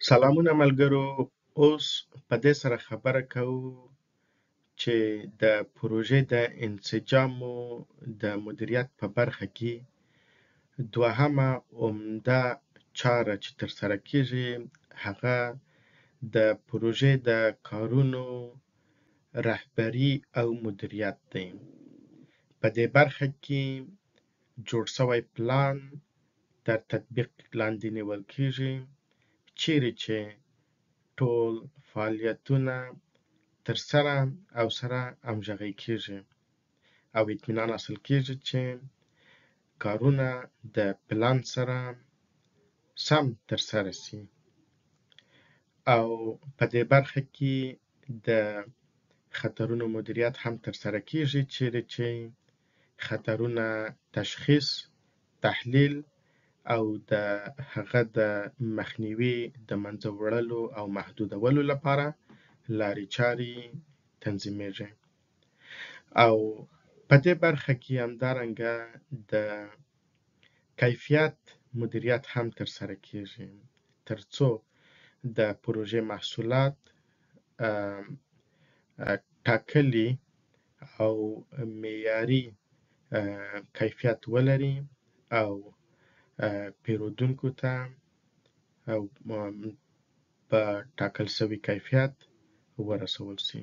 سلامونه ملګرو، اوس په دې سره خبره کوو چې د پروژې د انسجامو د مدیریت په برخه کې دوهمه عمده چاره چې ترسره کیږي هغه د پروژې د کارونو رهبري او مدیریت دی. په دې برخه کې جوړ شوی پلان تر تطبیق لاندې نیول کیږي، چیرې چې ټول فعالیتونه ترسره او سره همغږي کیږي او اطمینان حاصل کیږي چې کارونه د پلان سره سم ترسره شي. او په دې برخه کې د خطرونو مدیریت هم ترسره کیږي، چیرې چې خطرونه تشخیص، تحلیل او د هغه د مخنیوي، د منځه وړلو او محدودولو لپاره لارې چارې تنظیمیږي. او په دې برخه کې همدارنګه د کیفیت مدیریت هم ترسره کیږي، ترڅو د پروژې محصولات ټاکلي او معیاري کیفیت ولري او پیرودونکو ته او په ټاکل شوي کیفیت ورسول شي.